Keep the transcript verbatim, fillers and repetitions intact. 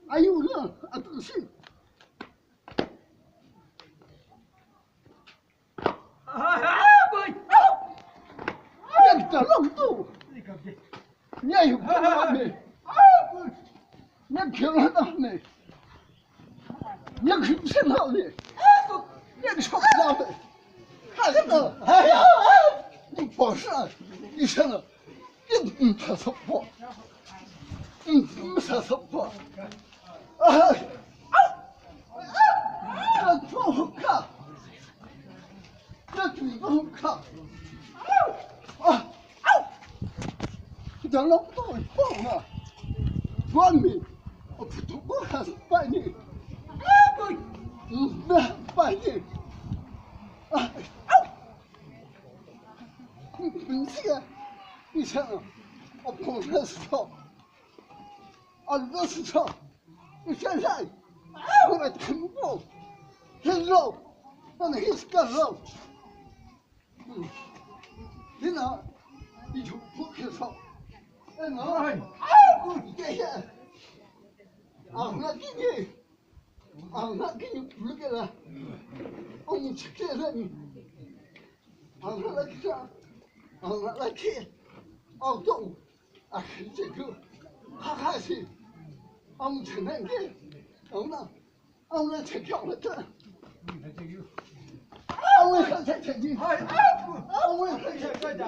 Ayu na atasi. Nekta longtu. Neyu kame. Nekirame. Nekimsename. Nekishoklame. Hagana. Niposha. Isana. Msasopho. Msasopho. Ai. Ai. Ai. Ai. Dalo to ipona. Wami. Oputuko haspaini. Ai. Mbapaini. Ai. Nsia, isa, apo, resto, aldo, sito, isa, lai, ahora, tempo, hello, ana, hiska, lo, hina, ijo, poke, so, eno, ai, ah, ya, ya, ah, na, kini, Angha kini pulukela. Omu chikela ni. Angha la kisa. Angha la ki. Auto. Akhi cheku. Khakha si. Omu chenenge. Auna. Auna chekya wata. Auna kha chekya. Auna kha chekya.